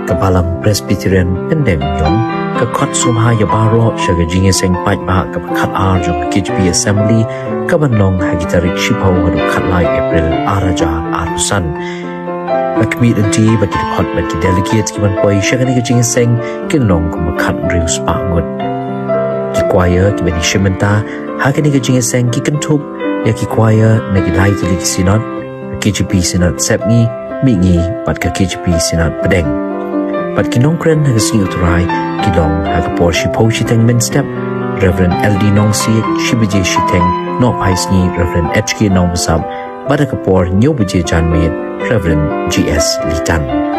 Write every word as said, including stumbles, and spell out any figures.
Ka Balang Presbyterian Pyndengumiong ka khot sngewbha ïa baroh sha ka jingïaseng paidbah kaba khatar jong ka K J P Assembly kaban long ha ki tarik shiphew haduh khatlai April ar hajar arphew san. La khmih lynti ba ki dkhot bad ki delegate kiban poi sha kane ka jingïaseng kin long kumba khathynriew spah ngut. Ki choir kiban ïashim bynta ha kane ka jingïaseng ki kynthup ïa ki choir na ki lai tylli ki synod, ka K J P Synod Sepngi, Mihngi bad ka K J P Synod Pdeng. Bad ki nongkren ha ka Sngi U Trai ki long ha ka por shiphew shiteng mynstep Reverend L D Nongsiej, shi baje shiteng nohphaisngi Reverend H K Nongbsap, bad ha ka por hynñiew baje janmiet Reverend G S Litan.